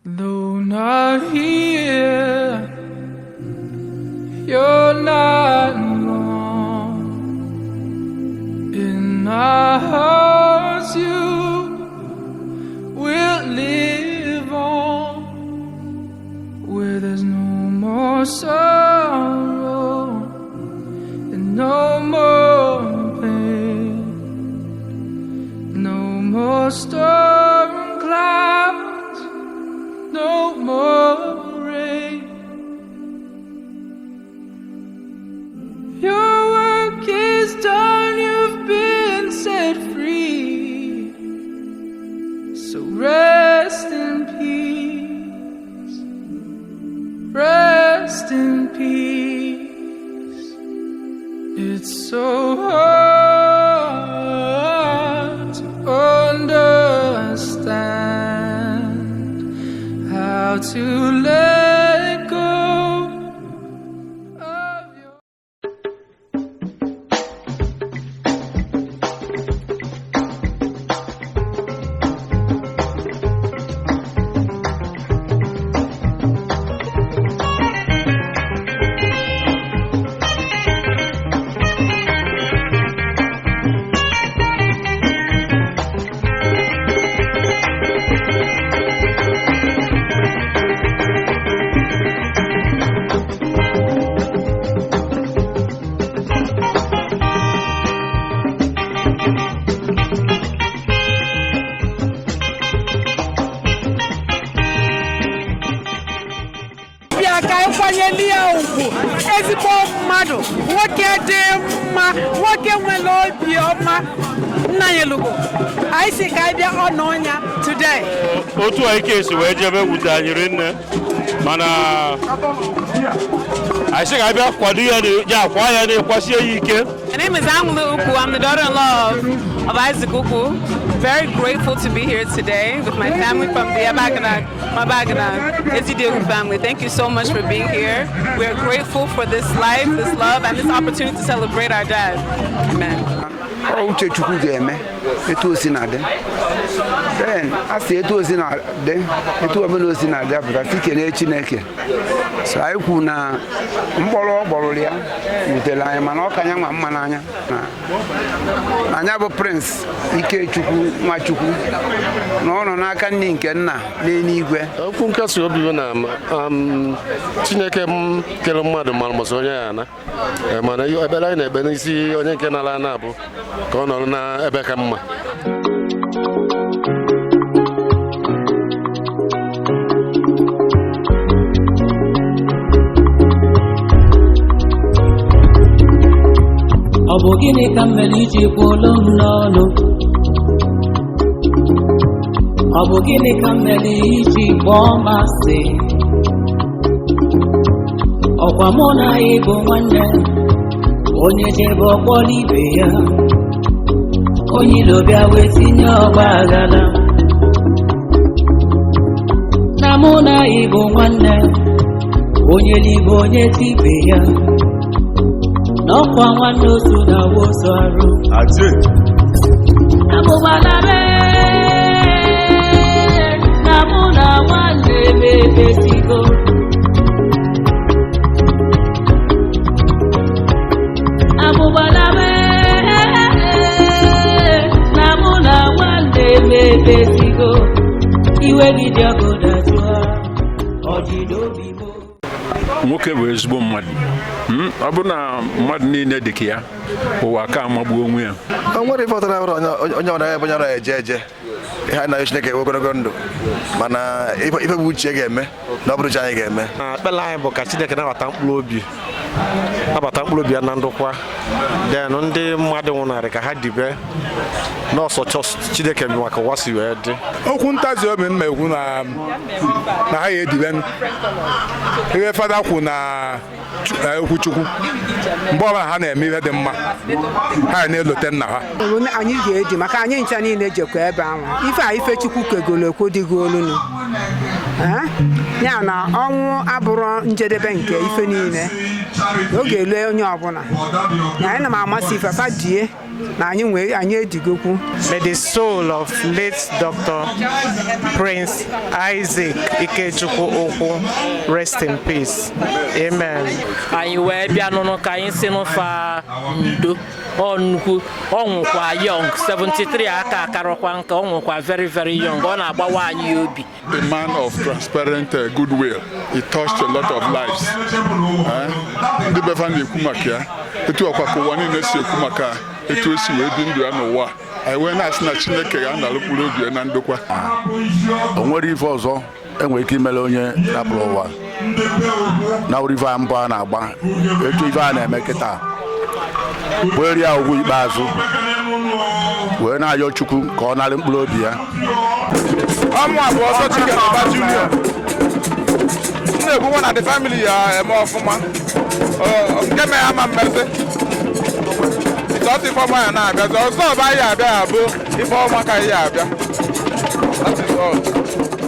Though not here, you're not alone. In our hearts, you will live on. Where there's no more sorrow and no more pain, no more storm clouds, no more rain. Your work is done, you've been set free. So rest in peace, rest in peace. It's so hard to understand how to let go of your. Bịa ka anyị kwanyere ya ugwu, ezigbo mmadụ, nwoke dị mma, nwoke nwere obi ọma. Nna ya lugo anyị si ka anyị bịa ọnụ ya today. Otu a ike si wee jebe wute anyị rinne, mana anyị sị ka anyị bịa kwado ya ya akwa ya na-ekwasie ya ike. My name is Anglu Uku. I'm the daughter-in-law of Isaac Uku. Very grateful to be here today with my family from the Abagana, Mabagana, Ezidiogu family. Thank you so much for being here. We are grateful for this life, this love, and this opportunity to celebrate our dad. Amen. Ọ uche Chukwu ga-eme etu o si na-adị. Then a sị etu o si na-adị, etu ọbụla o si na-adị apụta si kelee Chineke. So anyị kwu na mkpọrọ ọ kpọrọ ya wutere anyị, mana ọ ka anya nwa mma n'anya na anya bụ Prince Ikechukwu Nwachukwu na ọ nọ n'aka nne nke nna n'eluigwe. Okwu nkasi obi bụ na Chineke m kere mmadụ mara mbọsị onye ya ana. Mana ekpere anyị na-ekpe n'isi onye nke nara ana bụ ka ọ nọrọ n'ebe ka mma. Ọ bụ gịnị ka m mere iji kwuolu m n'ọnụ? Ọ bụ gịnị ka m mere iji kpọọ m asị? Ọkwa mụ na ị bụ nwanne, onye jebe ọkpọrọ ibe ya, onye ilo bịa wee tinye ọgba aghara. Na mụ na ị bụ nwanne, onye libe onye tibe ya, n'ọkwa nwanne otu na-awụ otu arụ. Amụgbala mee na mụ na nwanne m emesigo. Amụgbala mee na mụ na nwanne m emesigo. Iwe gị dị ọkụ dajụọ, ọdịda obi m. Nwoke bụ ezigbo mmadụ. Ọ bụrụ na mmadụ niile dị ka ya, ụwa ka amagbuo onwe ya. O nwere ife ọtara bụrụ onye ọna ebe onye ọna eje eje ihe anyị na-ayọ Chineke ewe ogologo ndụ, mana ife bụ uche ga-eme na ọ bụrụ uche anyị ga-eme. Ekpere anyị bụ ka Chineke nabata mkpụrụ obi, nabata mkpụrụ obi ya na ndokwa, then ndị mmadụ nwụnarị ka ha dibe nọọsụ chọs Chineke bụ maka ụwa si wee dị. Okwu ntazi obi m ekwu na na ha ya edibe ihe fada kwu na okwu Chukwu mgbe ọbụla ha na-eme ihe dị mma, ha na-elote nna ha. Anyị ga-eji maka anyị ncha niile jekwa ebe ahụ ife a ife Chukwu kegolo ekwo dịgo olunu. Ya na ọnwụ abụrụ njedebe nke ife niile, oge elue onye ọbụla na anyị na m amasị ife fa die. Na anyị nwee anyị edigokwu. May the soul of late Dr. Prince Isaac Ikechukwu Ukwu rest in peace. Amen. Anyị wee bịa nụnụ ka anyị si n'ụfa ndo. Ọ nnukwu ọ nwụkwa young, 73 aka akarọkwa nka, ọ nwụkwa very very young. Ọ na-agbawa anyị obi. A man of transparent goodwill. He touched a lot of lives. Eh? Ndị befa na-ekwu maka ya etu ọkwa ka ụwa niile si ekwu maka etu o si wee bi ndụ ya n'ụwa anyị wee na-asị na Chineke ga-analụ mkpụrụ obi ya na ndokwa. O nwere ife ọzọ enwere ike imere onye rapụrụ ụwa na wuru ife a mbọ a na-agba etu ife a na-eme kịta wee rie ụgwọ ikpeazụ wee na-ayọ Chukwu ka ọ narị mkpụrụ obi ya. Ọmụ abụọ ọsọ Chicken Ọba Junior m na-ekwukwa na the family ya eme ọfụma. Ọ, nke mere ama mmezi sọsọ ifeọma ya na-abịa ọzọ ọba ya abịa ya bụ ifeọma ka ya abịa. That is all.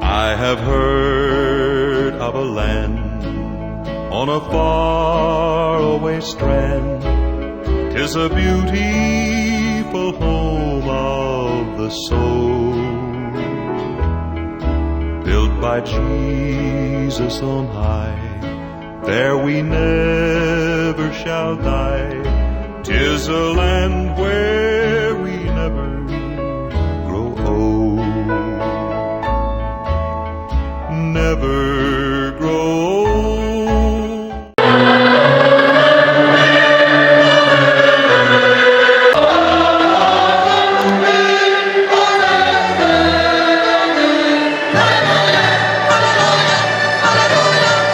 I have heard of a land on a faraway strand. 'Tis a beautiful home of the soul, built by Jesus on high. There we never shall die. 'Tis a land where we never grow old. Never grow old. Hallelujah.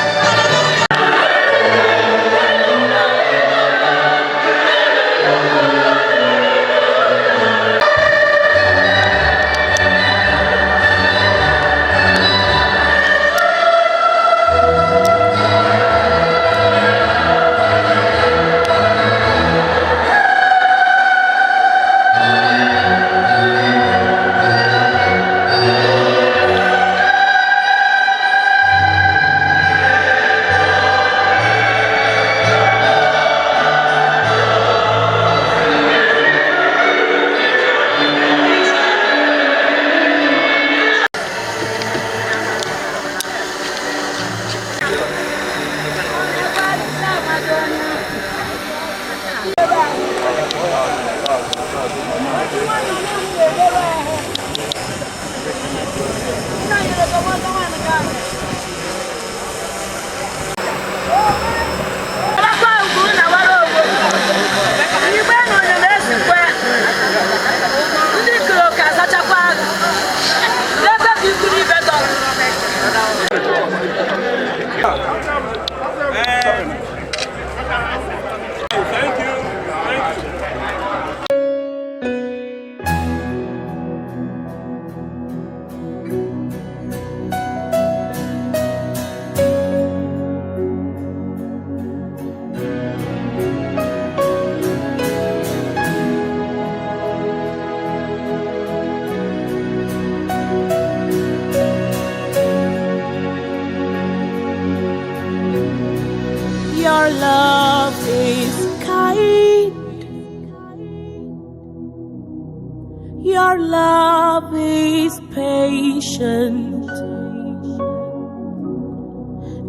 Your love is patient.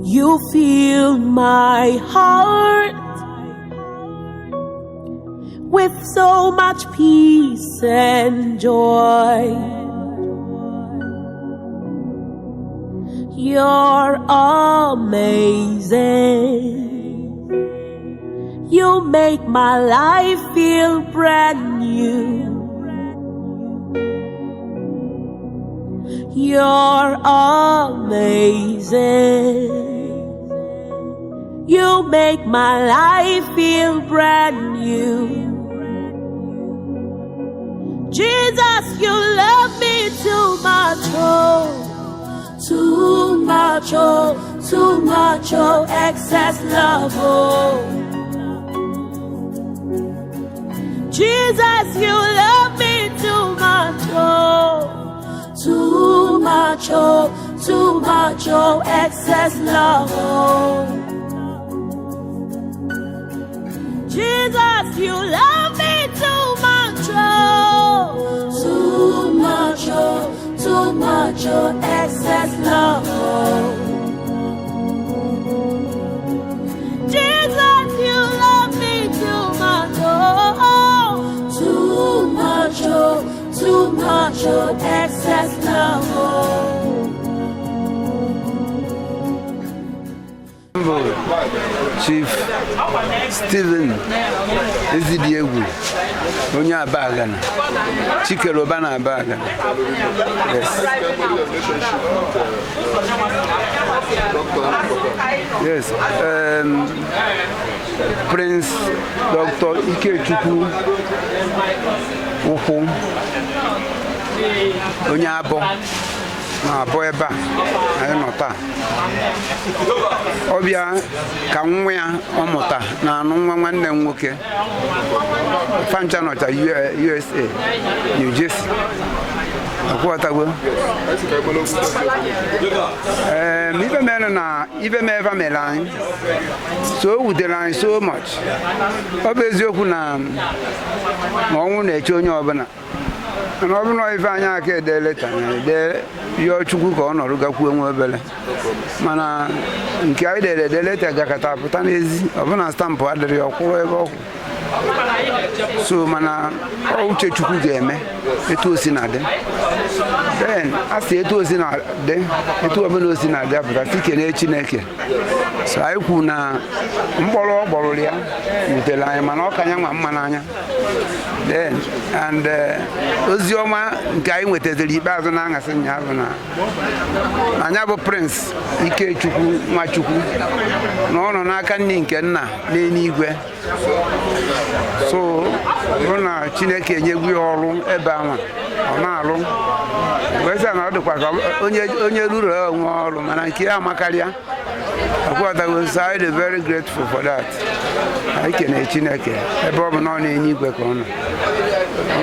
You fill my heart with so much peace and joy. You're amazing. You make my life feel brand new. You're amazing. You make my life feel brand new. Jesus, you love me too much, oh, too much, oh, too much, oh, excess love, oh. Jesus, you love me too much, oh, too much, oh, too much, oh, excess love, oh. Jesus, you love me too much, oh, too much, oh, too much, oh, excess love, oh. Jesus, you love me too much, oh, too much, oh, too much, oh, excess love, oh. Chief Stephen Ezidiegwu, onye Abagana, Chikeroba na Abagana. Yes. Yes. Prince Dr. Ikechukwu Ukwu, onye Abọ na abọ ebe a anyị nọ taa. Ọbịa ka nwa ya ọ mụta na anụ nwa nwanne m nwoke fancha nọcha USA, New Jersey. Akwụghọtago. Ife mere na ife mere mere anyị so o wutere anyị so much. Ọ bụ eziokwu na ọnwụ na-eche onye ọbụla, mana ọ bụrụ na ife anyị aka ede leta na ede yọọ Chukwu ka ọ nọrọ gakwuo nwa obere, mana nke anyị dere ede leta gakọta pụta n'ezi, ọbụna stampụ adịrị ọkwụrụ ebe ọkwụ. So mana ọ uche Chukwu ga-eme etu o si na-adị. Then a sị etu o si na-adị, etu ọbụla o si na-adị apụta sị kelee Chineke. So anyị kwu na mkpọrọ ọ kpọrọ ya wutere anyị, mana ọ ka anya nwa mma n'anya. Then and ozi ọma nke anyị nwetaziri ikpeazụ na-aṅasị ụnyaahụ na anya bụ Prince Ikechukwu Nwachukwu na ọ nọ n'aka nne nke nna n'eluigwe. So bụ na Chineke enyegwu ya ọrụ ebe ahụ ọ na-alụ, wee sị na ọ dịkwa ka onye ruru onwe ọrụ, mana nke ya amakarịa. Akwụghọtago. So anyị dị very grateful for that. Anyị kene Chineke ebe ọ bụ na ọ na-enye igwe ka ọ nọ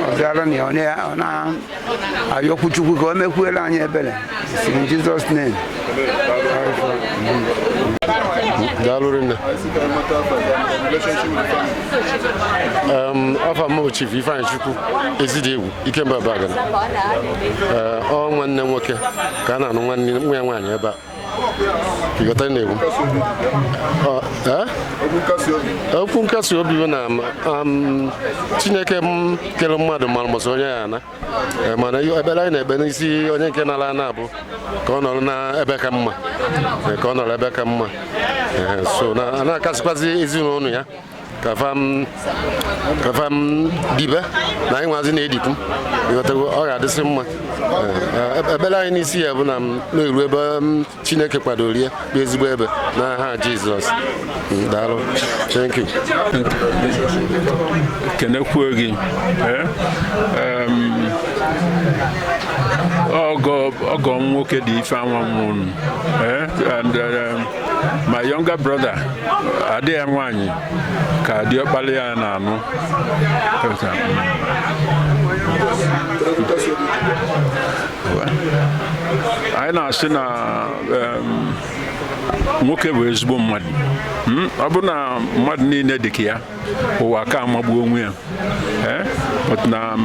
ọ bịara na ọ na-ayọkwu Chukwu ka o mekwuere anyị ebere. In Jesus name. Daalụ rinne. Afa m bụ Chief Ifeanyi Chukwu Ezidiegwu Ikemba Abagana. Ọ nwanne nwoke ka a na-anụ nwanne nwa ya nwaanyị ebe a. Ịghọta na-ekwu? Okwu nkasi obi bụ na Chineke m kere mmadụ mara mbọsị onye ya ana, mana ekpere anyị na-ekpe n'isi onye nke nara ana bụ ka ọ nọrọ n'ebe ka mma, ka ọ nọrọ ebe ka mma. So na a na-akasịkwazị ezinụlọ ya ka fam dibe na anyị nwazi na-edikwu. Ịghọtago, ọ ga-adịsị mma. Ekpere anyị n'isi ya bụ na na-eru ebe Chineke kwadoro ya bụ ezigbo ebe n'aha Jizọs. Daalụ. Thank you. Kenekwuo gị. Ọgọ nwoke dị ife anwa nwụrụ, and my younger brother adị ya nwaanyị ka diọkpala ya na-anụ. Anyị na-asị na Nwoke bụ ezigbo mmadụ. Ọ bụ na mmadụ niile dị ka ya, ụwa ka amagbuo onwe ya. But na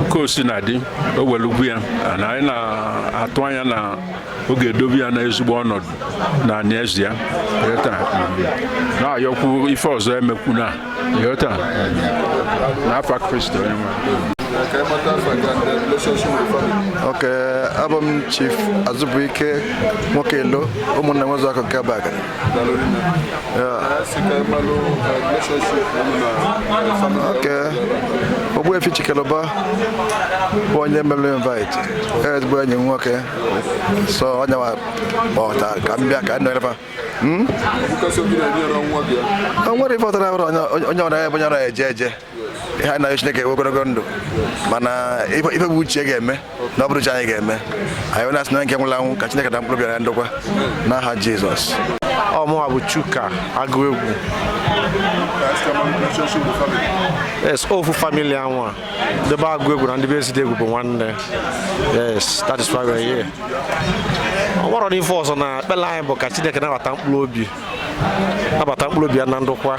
nke osi na dị o were ugwu ya, na anyị na-atụ anya na ọ ga-edobe ya na ezigbo ọnọdụ na eze ya. Na-ayọkwu ife ọzọ emekwu na ịghọta n'afa Kristo onye nwe. Okay, abụ m Chief Azubuike Nwokelo, ụmụnna nwezu akụ nke Abagana. Okay, Ogbuefi Chikeluba bụ onye mere invite, ezigbo enyi m nwoke, so onye nwa kpọta ka m bịa ka m nọnyere fa. O nwere ife ọtara abụrụ onye ọra ebe onye ọra eje eje. Ihe anyị na-ayọ Chineke ogologo ndụ, mana ife bụ uche ga-eme na ọ bụrụ uche anyị ga-eme. Anyị na-asị na nke nwụrụ anwụ ka Chineke na mkpụrụ obi ya ndokwa n'aha Jizọs. Ọ mụnwa bụ Chuka Agụegwu. Yes, ofu family anwa. Ndị be Agụegwu na ndị be Ezidegwu bụ nwanne. Yes, that is why we are here. Ọ nwere n'ife ọzọ na ekpere anyị bụ ka Chineke nabata mkpụrụ obi. Nabata mkpụrụ obi ya na ndokwa.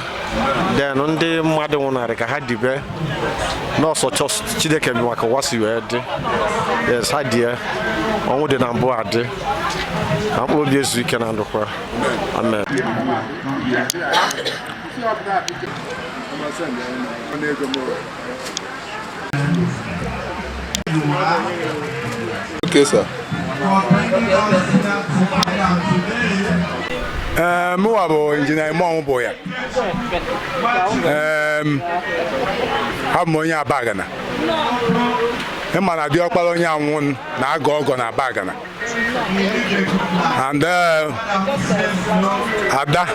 Then ndị mmadụ nwụnarị ka ha dibe nọọsụ Chineke maka ụwa si wee dị. Yes, ha die. Ọnwụ dị na mbụ adị. Ka mkpụrụ obi ezu ike na ndokwa. Amen. Okay, sir. Mụwa bụ injinia Imon bụ ya. Abụ m onye Abagana. Ịma na diọkpara onye anwụ na-agọ ọgọ na Abagana. And Ada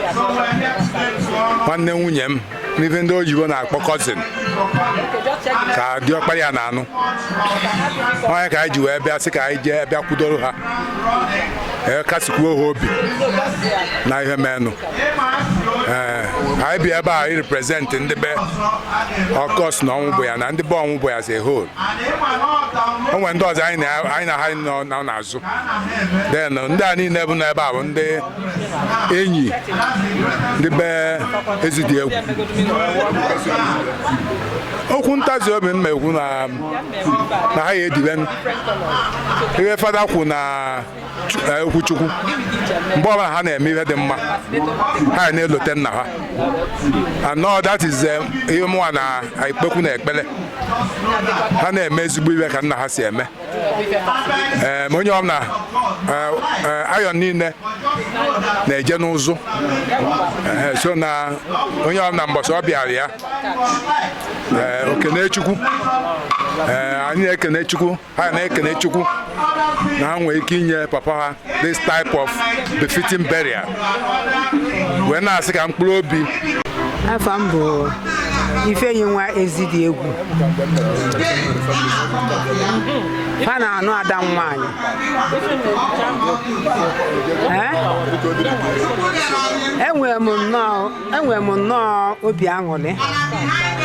nwanne nwunye m n'ife ndị oyibo na-akpọ cousin ka diọkpara ya na-anụ. Onye ka anyị ji wee bịa sị ka anyị jee bịa kwudoro ha, kasikwuo ha obi na ihe menụ. Anyị bi ebe a represent ndị be Ọkọs na ọnwụ bụ ya na ndị be ọnwụ bụ ya as a whole. O nwere ndị ọzọ anyị na ha nọ n'azụ. Then ndị a niile bụ n'ebe a bụ ndị enyi ndị be Ezidiegwu. Okwu ntazi obi m ekwu na ha ya edibe ihe fada kwu na okwu Chukwu. Mgbe ọbụla ha na-eme ihe dị mma, ha na-elote nna ha. And all that is ihe mụnwa na ekpekwu na ekpere. Ha na-eme ezigbo ihe ka nna ha si eme. Onye ọbụla ayọn niile na-eje n'ụzụ. So na onye ọbụla mbọsị ọ bịara ya, okene Chukwu. Anyị na-ekene Chukwu, ha na-ekene Chukwu na ha nwere ike inye papa ha this type of befitting burial. Wee na-asị ka mkpụrụ obi. Afọ m bụ Ifeyinwa Ezidiegwu. Ha na-anụ ada m nwaanyị. Enwere m nnọọ obi aṅụrị.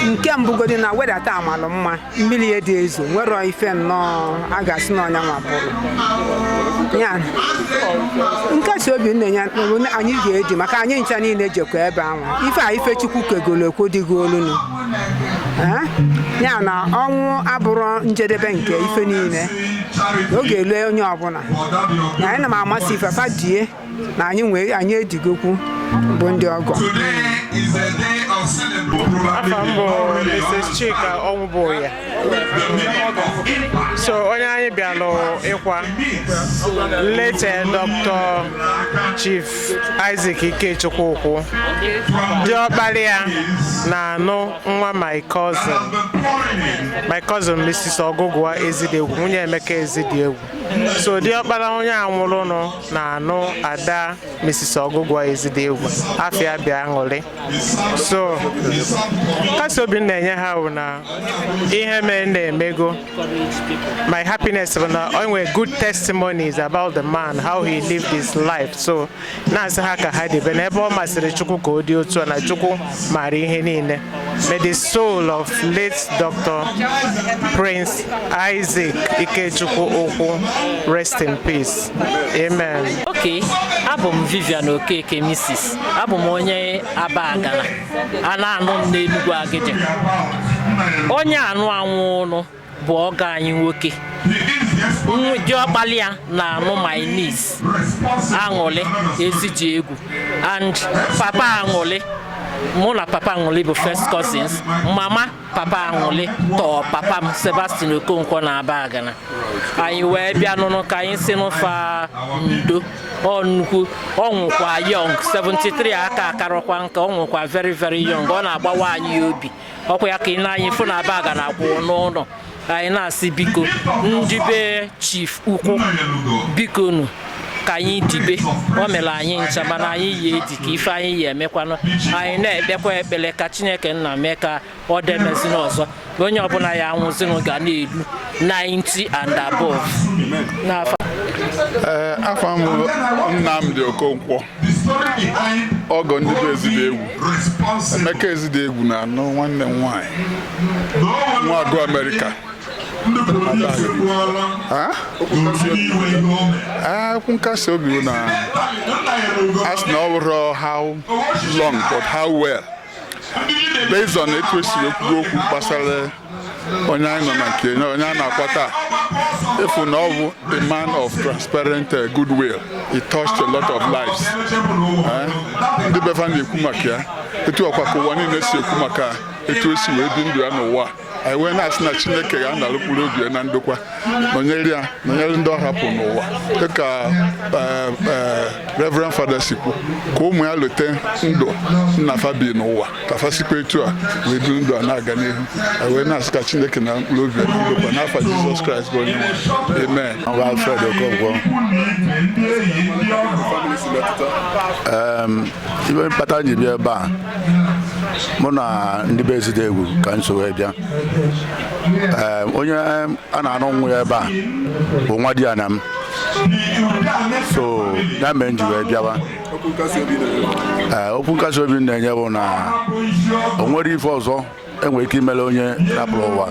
Nke mbụgodi na wedata amalụ mma, mmiri ede ezo nwere ife nnọọ a ga-asị na ọnya nwa bụrụ. Nkasi obi nne ya anyị ga-eji maka anyị ncha niile jekwa ebe anwa. Ife a ife Chukwu kegolo ekwo dịgo olunu. Ya na ọnwụ abụrụ njedebe nke ife niile. Oge elue onye ọbụla. Na anyị na m amasị ife fa die na anyị nwee anyị edigokwu bụ ndị ọgọ. Afọ m bụ Mrs. Chika Ọnwụbụya. So onye anyị bịalụ ịkwa late Dr. Chief Isaac Ikechukwu Ukwu, diọkpara ya na-anụ nwa my cousin Mrs. Ọgụgụa Ezidiegwu, nwunye Emeka Ezidiegwu. So diọkpara onye anwụrụnụ na-anụ ada Mrs. Ọgụgụa Ezidiegwu, afịa bịa aṅụrị. So nkasi obi m na-enye ha bụ na ihe mere na-emego. My happiness bụ na na o nwere good testimonies about the man, how he lived his life. So na-asị ha ka ha debe n'ebe ọ masịrị Chukwu ka ọ dị otu a, na Chukwu maara ihe niile. May the soul of late Dr. Prince Isaac Ikechukwu Ukwu rest in peace. Amen. Ok, abụ m Vivian Okeke, Mrs. Abụ m onye Abagana a na-anụ m n'Enugwu Agidi. Onye anụ anwụ ụnụ bụ ọgọ anyị nwoke. Diọkpali ya na-anụ my niece Aṅụlị Eziji Egwu, and papa Aṅụlị, mụ na papa Aṅụlị bụ first cousins. Mama papa Aṅụlị tọọ papa m Sebastian Okonkwo na Abagana. Anyị wee bịa nụnụ ka anyị si n'ụfa ndo. Ọ nnukwu, ọ nwụkwa young, 73 aka akarọkwa nka. Ọ nwụkwa very very young. Ọ na-agbawa anyị obi. Ọkwa ya ka ị na-anyị fụ na Abagana kwụ n'ụlọ. Anyị na-asị, biko, ndị be Chief Ukwu, biko nu ka anyị dibe. O mere anyị ncha, mana anyị yi edi ka ife anyị yi emekwanụ. Anyị na-ekpekwa ekpere ka Chineke nna mee ka ọ demezina ọzọ. Onye ọbụla ya anwụzinụ ga na-eru 90 and above n'afọ. Ee, afọ m bụ Nnamdi Okonkwo, ọgọ ndị bụ Ezidegwu. Emeka Ezidegwu na-anụ nwanne m nwaanyị, nwa agụ Amerịka. Ha? Ee, okwu nkasi obi bụ na a sị na ọ bụrụ how long but how well, based on etu esi wee kwuo okwu gbasara onye anyị nọ na nke onye a na-akwa taa, efu na ọ bụ a man of transparent goodwill. He touched a lot of lives. Ndị befa na-ekwu maka ya, etu ọkwa ka ụwa niile si ekwu maka etu esi wee bi ndụ ya n'ụwa. Anyị wee na-asị na Chineke ga-analụ mkpụrụ obi ya na ndokwa, nọnyere ya, nọnyere ndị ọ hapụ n'ụwa, dịka Reverend Father si kwu, ka ụmụ ya lote ndụ nna fa bi n'ụwa, ka fa sikwa etu a wee biri ndụ a na-aga n'ihu. Anyị wee na-asị ka Chineke na mkpụrụ obi ya na ndokwa, n'afa Jizọs Kraịst bụ onye nwe. Amen. Ọ bụ Alfred Okonkwo. Ibe mkpata m ji bịa ebe a, mụ na ndị be Ezidegwu ka m so wee bịa. Onye a na-anụ nwa ya ebe a bụ nwa di ya na m so, ya mere m ji wee bịawa. Ee, okwu nkasi obi m na-enye bụ na o nwere ife ọzọ enwere ike imere onye rapụrụ ụwa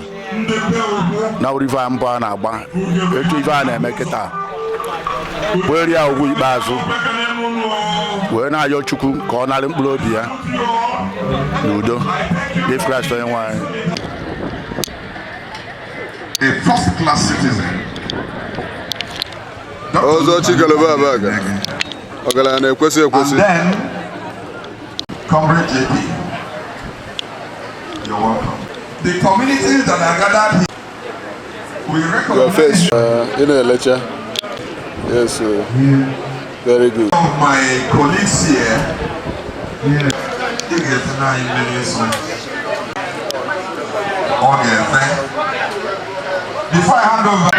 na wuru ife a mbụ a na-agba, etu ife a na-eme kịta, wee ya ụgwọ ikpeazụ, wee na-ayọ Chukwu ka ọ narị mkpụrụ obi ya n'udo dị Kraịst onye nwe anyị. A first class citizen. Ọzọ Chikelebe Abaga, ọgaranya na-ekwesị ekwesị. And then, Comrade JP, you're welcome. The communities that are gathered here, we Your recognize face, ị na-elecha. Yes, very good. Of my colleagues here. Ị ga-ete na anyị mmiri nso. Ọ ga-ete. Before I hand over.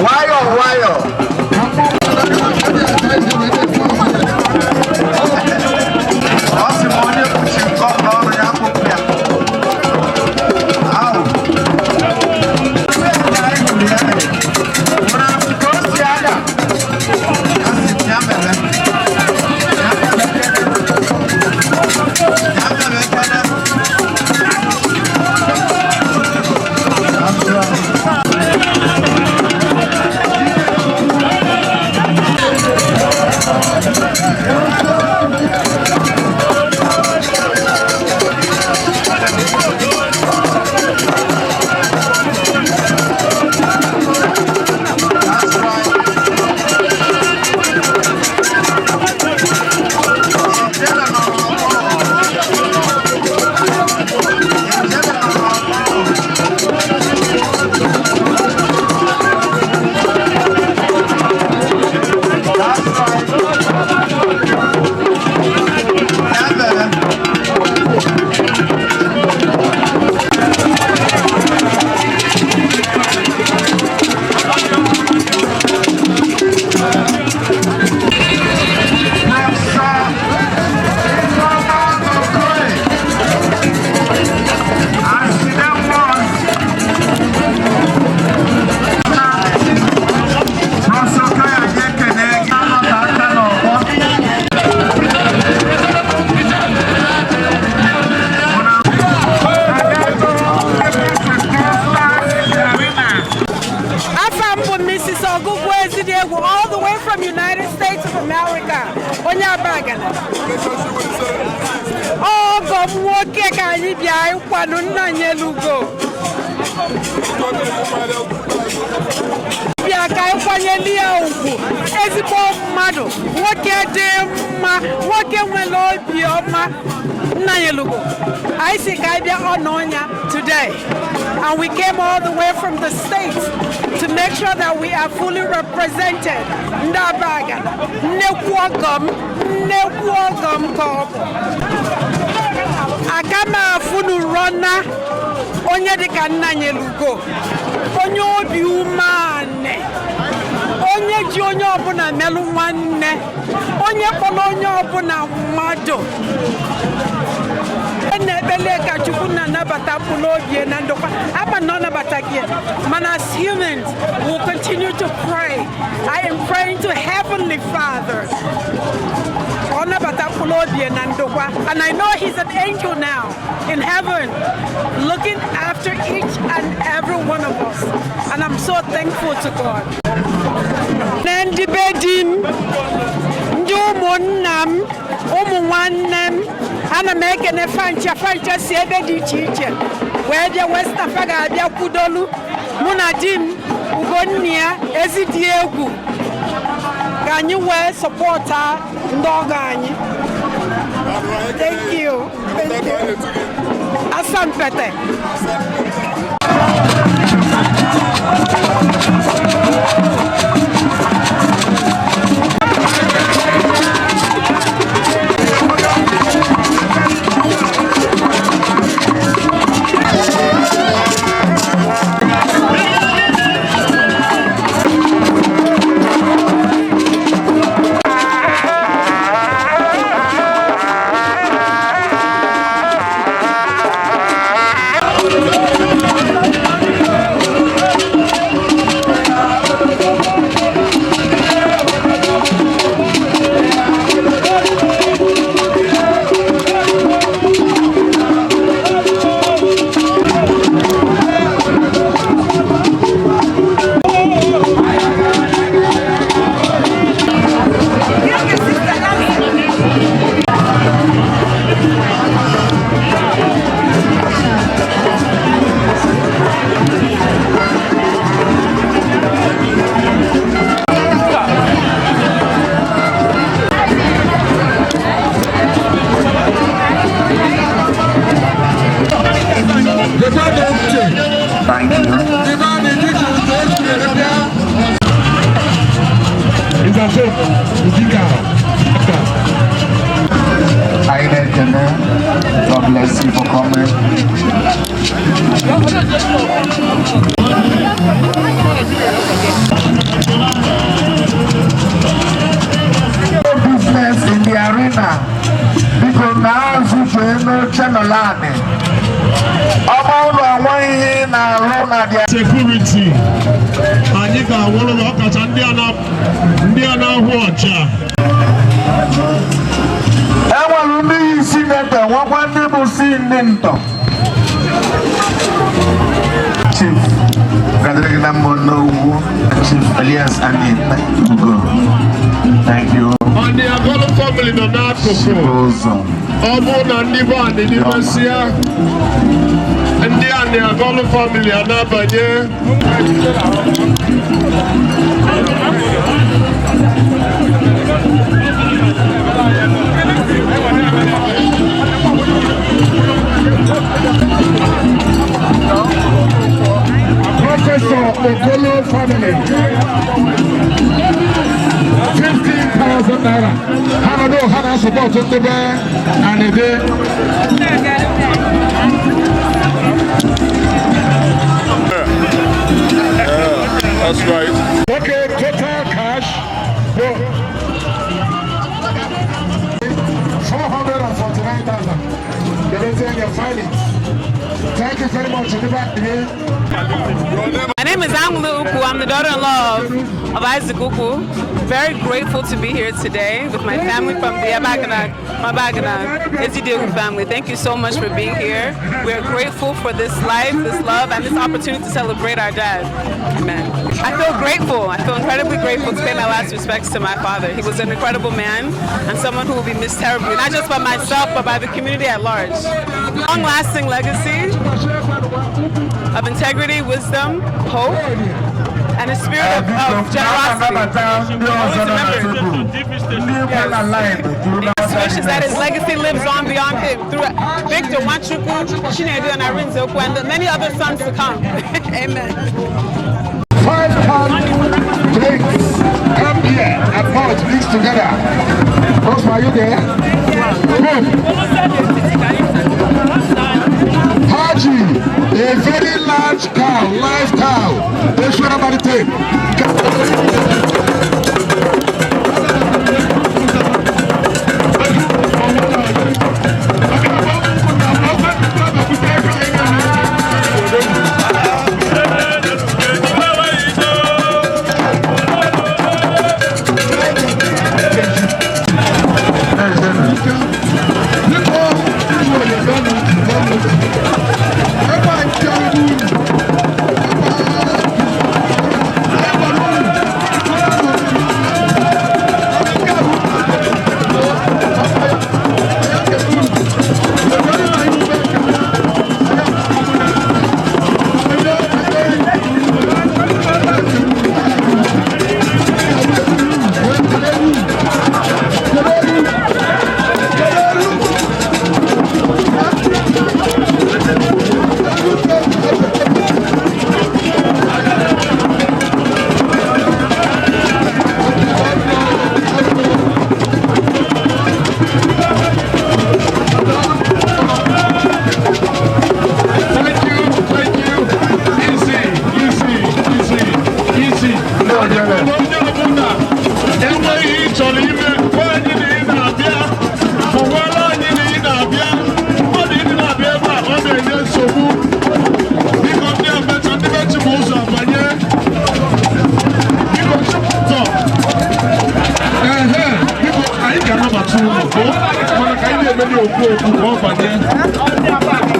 Nwayọ nwayọ. Ọ sị m onye kpuchi nke ọrụ ya kpụpụ ya. Ahụ. Ka o si ada. Asị m ya mere. Ya mere kene. Afa m bụ Mrs. Ogugwu Ezidiegwu all the way from United States of America, onye Abagana. Ọgọ m nwoke ka anyị bịa ịkwado nna anyị elugo. Bịa ka anyị kwanyere ya ugwu, ezigbo mmadụ, nwoke dị mma, nwoke nwere obi ọma. Nna anyị elugo. Anyị si ka anyị bịa ọnọ ya today. And we came all the way from the States to make sure that we are fully represented. Ndị Abagana, nnekwu ọgọ m, nnekwu ọgọ m ka ọ bụ. Aka m afụnụrọ na onye dịka nna anyị elugo, onye obi umeanị, onye ji onye ọbụla melụ nwanne, onye kpọrọ onye ọbụla mmadụ. Na-ekpele ka Chukwu na-anabata mkpụrụ obi ya na ndokwa ama na ọ nabata gị, mana as humans we'll continue to pray. I am praying to Heavenly Father ọ nabata mkpụrụ obi ya na ndokwa, and I know he's an angel now in heaven looking after each and every one of us, and I'm so thankful to God. Na ndị be di m, ndị ụmụnna m, ụmụ nwanne m, ana m ekene fancha fancha si ebe dị iche iche wee bịa West Africa ga-abịa kwudolu mụ na di m Ugonnia Ezidiegwu ka anyị wee sọpọta ndị ọgọ anyị. Thank you. Thank you. Asampete. Anyị na-ekene Bless you for coming. Business in the arena. Biko na-azụ n'oche nọlanị. Ọ bụrụ na onweghị ihe ị na-arụ na the security anyị ga-awụrụ na ọkacha ndị a na-ahụ ọcha. Enwere ndị yi senator, nwekwa ndị bụ si ndị ntọ. Chief Gadirigina Monowu, Chief Elias Ani Ugo. Thank you. Ndị Agolo family nọ n'akụkụ. Ọ bụrụ na ndị be anyị n'imesịa, ndị Ani Agolo family a na-abanye. Professor Okolo family. 15,000 naira. How do how support to be and they. That's right. Okay, total cash for 449,000. They file it. Thank you very much. My name is Anglu Uku. I'm the daughter-in-law of Isaac Uku. Very grateful to be here today with my family from the Abagana, Mabagana, Ezidegu family. Thank you so much for being here. We are grateful for this life, this love, and this opportunity to celebrate our dad. Amen. I feel grateful. I feel incredibly grateful to pay my last respects to my father. He was an incredible man and someone who will be missed terribly, not just by myself, but by the community at large. Long-lasting legacy of integrity, wisdom, hope, and a spirit of generosity. His wish is that his legacy lives on beyond him through Victor Nwachukwu, Chinedu, and Arinze Okwu, and the many other sons to come. Amen. 5 pound drinks come here and malt mixed together. Rose, are you there? Good. Haji, a very large cow, live cow. They should have the tape.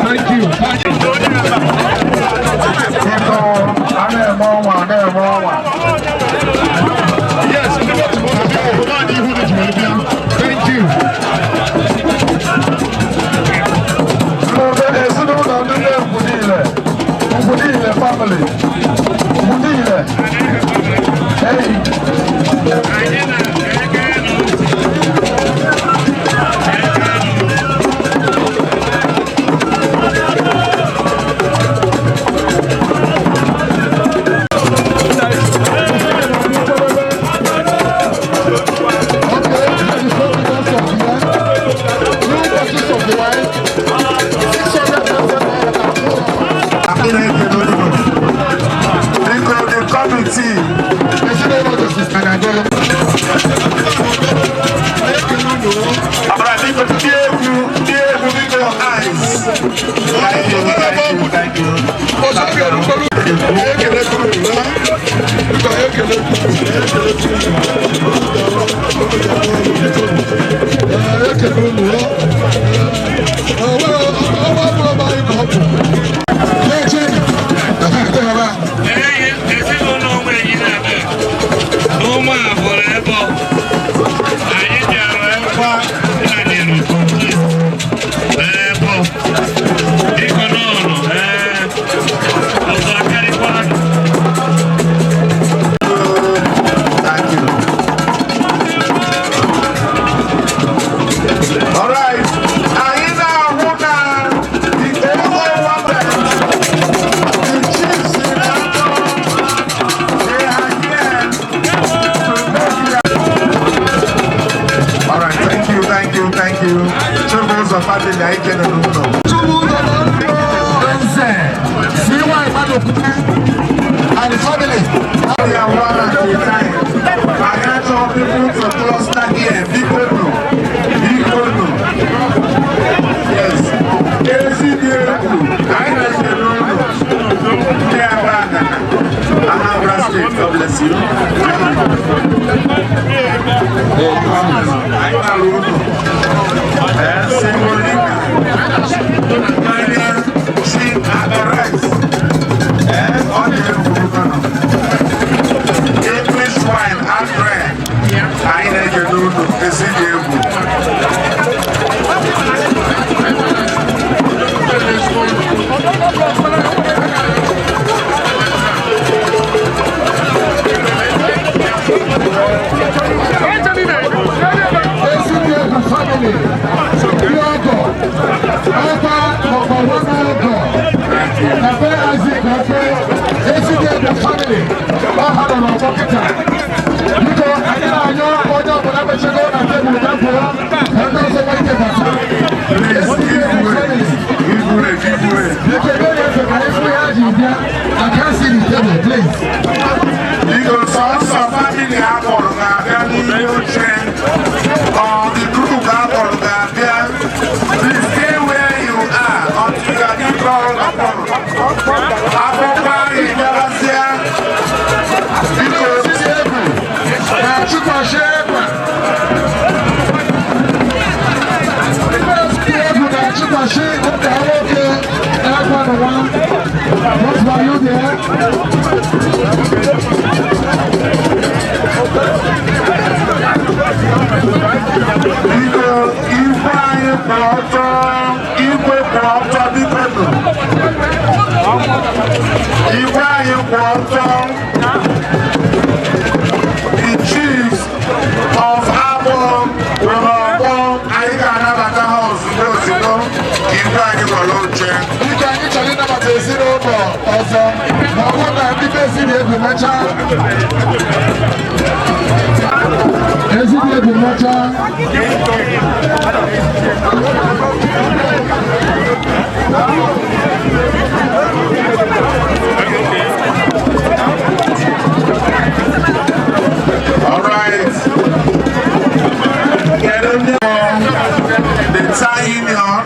Thank you. Yes, thank you. Family. Hey. Ọwọ́ bụrụ bụ anyị ka ọ bụ. Ezinụlọ onwe anyị na-abịa n'ụmụ abụrụ ebe anyị bịara ekwa nanyere ebe biko n'ụlọ ọzọ akarịkwa. Thank you. All right. Anyị na-ahụ na the over the chiefs in Akko, they are here to make their. All right. Thank you, thank you, thank you. Chibụzọ family anyị kene n'ụlọ. Nze, CY Madukwute and the family. We are one at a time. I can't tell people to cluster here. Biko no. Biko no. Yes. Ezidiegwu. Anyị na-ekele unu. Ndị Abagana. Anambra State, God bless you. Anyị na-alụ unu. Semolina. Mmanya, ji, and rice. Ọ dị egwu nọ. English wine and bread. Anyị na-ekele unu Ezidiegwu. Ezidiegwu family, ndị ọgọ, ọba ọgbọrọ n'ọgọ, ebe Isaac Ofe, Ezidiegwu family, ọha nọ n'ọgbọ kịta. Biko, anyị na-anyọ onye ọbụla mechego na tebụl ya pụọ, ka ndị ọzọ nwee ike bata. Ezidiegwu family, biko, ebe na-efe ka anyị fụ ihe ha ji bịa, I can't see the table, please. Biko, sọnsọ family akpọrọ ga-abịa n'ihu oche. Ọ the group akpọrọ ga-abịa. Please stay where you are until you are being called upon. Akwụkwọ anyị bịarazịa. Biko, Ezidiegwu, na-achụkwasị egbe. Ezidiegwu na-achụkwasị ụka nwoke egbe n'ụwa. What were you there? Biko, igwe anyị kwụ ọtọ, igwe kwụ ọtọ, biko nụ. Igwe anyị kwụ ọtọ. The chiefs of Abo nwere ọgbọ, anyị ga-anabata ha ozugbo ozugbo ka igwe anyị nọrọ oche. Biko, anyị chọrọ ịnabata ezinụlọ ọzọ ma ọ bụrụ na ndị be Ezidiegwu mechaa. Ezidiegwu mechaa. All right. Kedu ndị the Town Union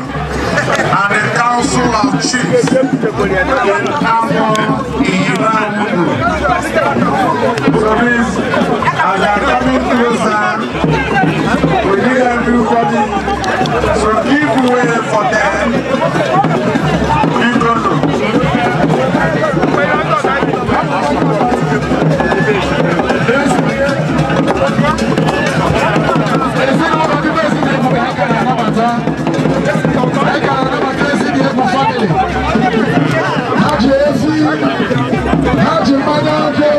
and the Council of Chiefs in Amo Iyirangu. So please, as they are coming closer, we need everybody to give way for them. Biko nụ. Ezinụlọ ndị be Ezidiegwu ka anyị ga-anabata. Anyị ga-anabata Ezidiegwu family. Ha ji ezi, ha ji mmanya ọkụ,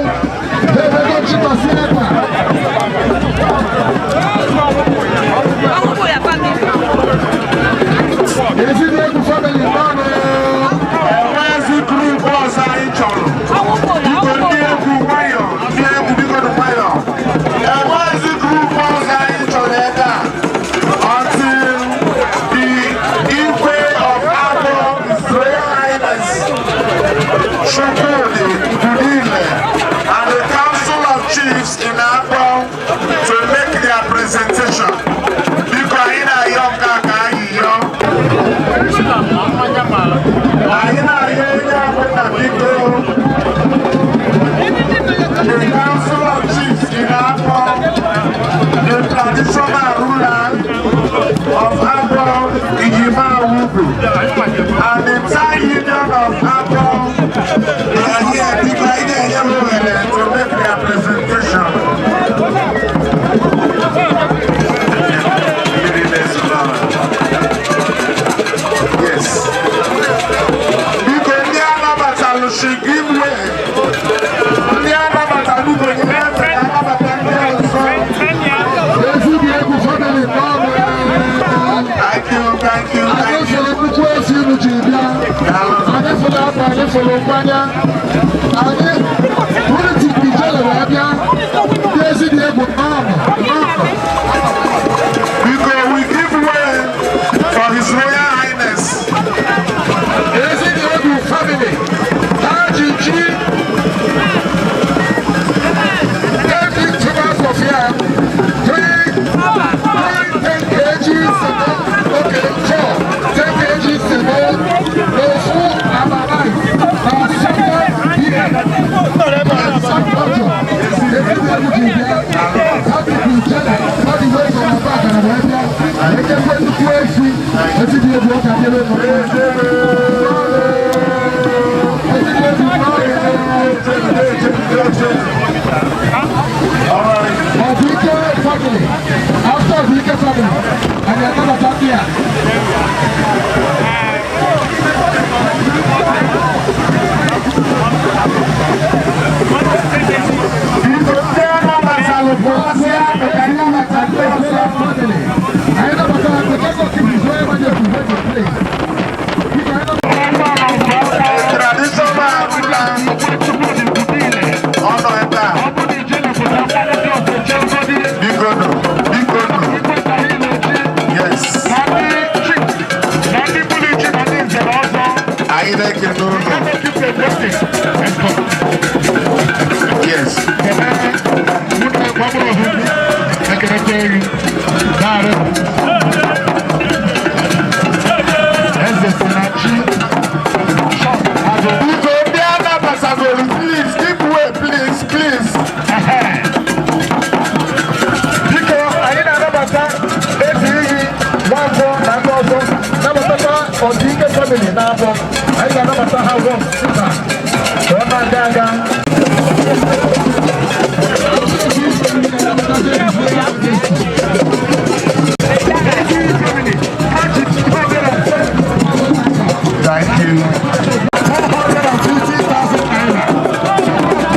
ha emego nchịkwasị ekpa. Ezidiegwu family mmanụ. Enwezi group ọzọ anyị chọrọ. Biko ndị egwu nwayọ, ndị egwu biko nụ nwayọ. Enwezi group ọzọ anyị chọrọ ebe a. Until the Igwe of Abo His Royal Highness Chukwudi Udile and the Council of Chiefs in Abo Ijima Wugu, and the entire union of Apple, they are here, divided everywhere to make their presentation. Yes. Biko ndị anabatalụ should give way. Ndị anabatalụ biko nyere efe ka anabata ndị ọzọ. Thank you, thank you, thank you. Anyị nnukwu esi unu ji bịa. Anyị fụrụ akwa, anyị fụrụ nkwanya. Anyị unu ji ijele wee bịa. Ndị ezi dị egwu ọnụ. Biko, we give way for His Royal Highness. Ezi dị egwu family. Ha ji ji. Every 2 hours of yam, 3, 3, 10 kg cement. Okay, 4, 10 kg cement. Ofu amala na sọgbọ beer. And some culture. Ezi dị egwu ji bịa. Ha ji ijele. Ha ji wee sọrọ back na wee bịa. Ekekwe nnukwu efi. Ezi dị egwu ọ ka dịrị unu mma. Obike family, after Obike family, and the other family. Biko, ndị anabatalụ pụọsịa ka anabata ndị ọzọ. Traditional ruler ọ nọ ebe a. Biko nụ, biko nụ. Yes. Anyị na-ekele unu. Yes. Biko, ndị anabatagoro, please give way, please, please. Biko, anyị na-anabata ezi iyi nwaafọ na ndị ọzọ nabatakwa ọdịike family n'afọ anyị ga-anabata ha wọm sita ka ọ na-aga aga. Thank you. 450,000 naira.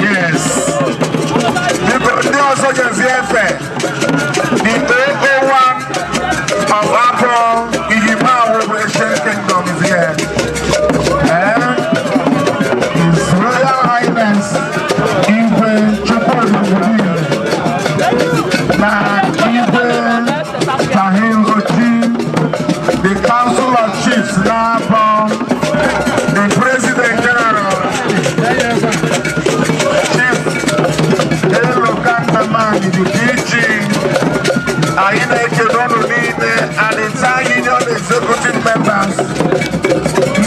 Yes. Biko, ndị ọzọ ga-ezi efe. The 001 of Apple Iyima Awobu Ancient Kingdom is here. Eh? His Royal Highness Igwe Chukwuemeka na Igwe Tahir Oji, the Council of Chiefs n'Abọ, the President General, Chief Elokandaman, the DG, anyị na-ekele unu niile and the entire union executive members,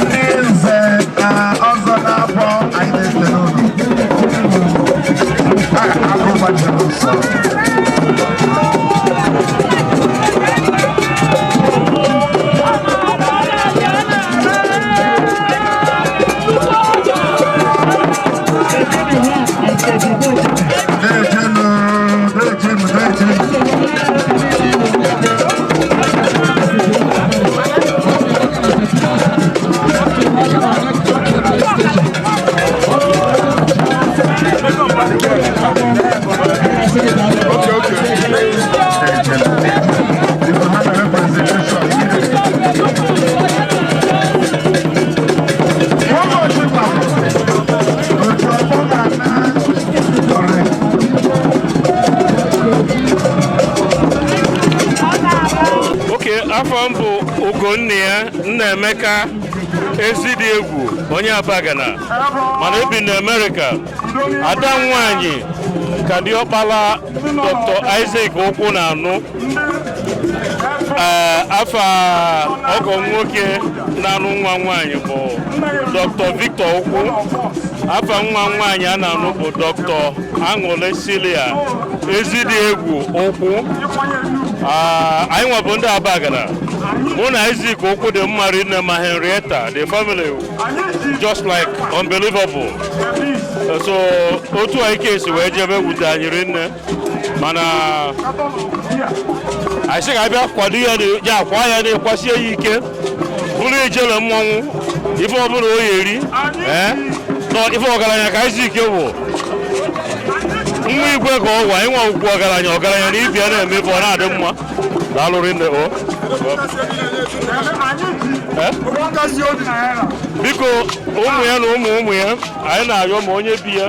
ndị nze na ọzọ na-abọ, anyị na-ekele unu. Agụ gbachara ọsọ. Na-ejenu, na-ejenu. Ugonna Nnaemeka Ezidiegwu, onye Abagana mana ebi na Amerịka. Ada m nwanyị ka diọkpala Dr. Isaac Ukwu na-anụ. Ee, afa ọgọ m nwoke na-anụ nwa nwaanyị bụ Dr. Victor Ukwu. Afa nwa nwaanyị a na-anụ bụ Dr. Aṅụle Silia Ezidiegwu Ukwu. Ah, anyị nwa bụ ndị Abagana. Mụ na Isaac Ukwu dị mma rinne, ma Henrietta, the family just like unbelievable. So otu anyị ka esi wee jebe wute anyị rinne, mana anyị sị ka abịa kwado ya ya akwa ya na-ekwasie ya ike, bụrụ ijele mmọnwụ ife ọbụla o ya eri. Ee, nọ ife ọgaranya ka Isaac wụ nwa igwe ka ọ gwa anyị nwa ugwu ọgaranya ọgaranya na ibi ya na-eme ife ọ na-adị mma. Daalụ rinne o. Eh? Biko, ụmụ ya na ụmụ ụmụ ya, anyị na-arịọ ma onye bi ya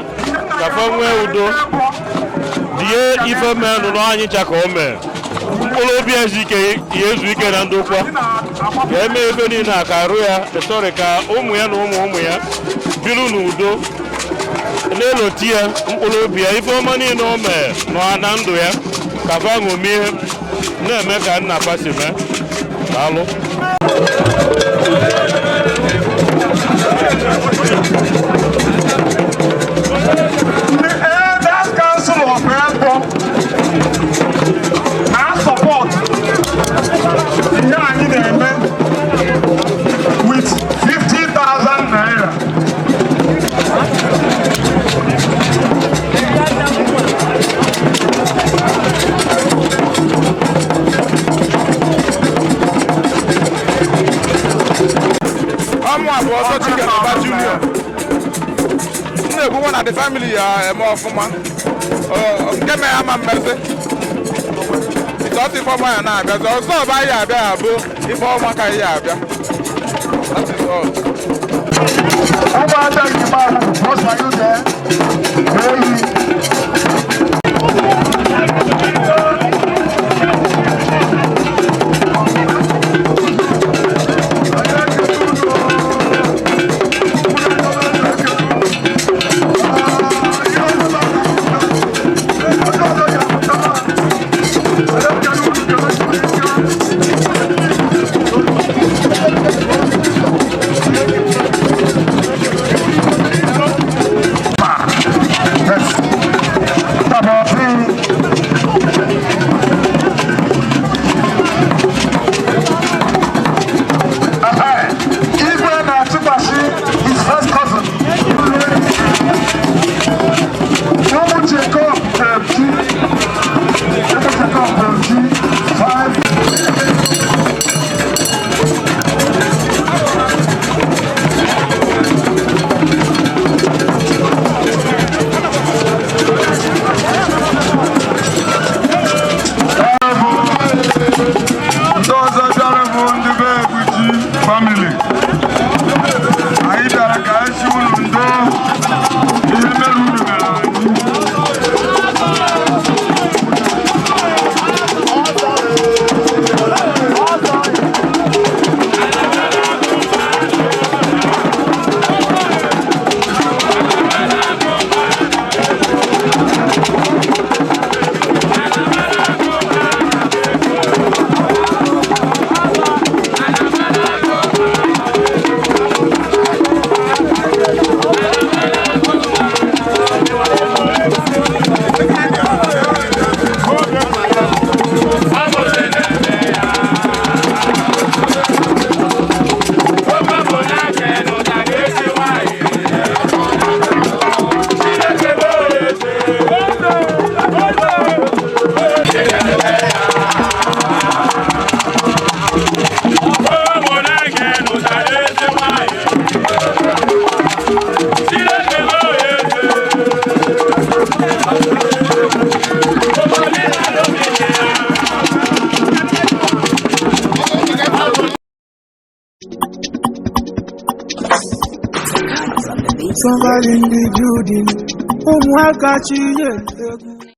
ka fa nwee udo die ife menụ na anyị ncha ka o mee mkpụrụ obi ezu ike ya ezu ike na ndokwa, ka eme ebe niile a ka arụ ya sọrị, ka ụmụ ya na ụmụ ụmụ ya biri n'udo na-eloti ya mkpụrụ obi ya, ife ọma niile o mee nọ na ndụ ya ka fa ṅomie na-eme ka nna fa si mee. Daalụ. The Elders Council of Ebo na-support ihe anyị na-eme with 50,000 naira. Ọmụ abụọ ọsọ Chike na Ụba Junior m na-ekwu nwa na the family ya eme ọfụma. Ọ, nke mere ama mmezi ịtọtụ ife ọma ya na-abịazi ọzọ, ọba ya abịa ya bụ ife ọma ka ya abịa. That is all. Ụmụada Igbo ahụ, boss, are you there? Hey. Igwe na-atụkwasị his first cousin. Ụmụ Jacob Oji. Ụmụ Jacob Oji. Five. Ndị ọzọ bịara bụ ndị be Egwuji family. Anyị bịara ka anyị si unu ndo ihe mere unu mere anyị. Somebody in the building. Ụmụaka Chinye egwu.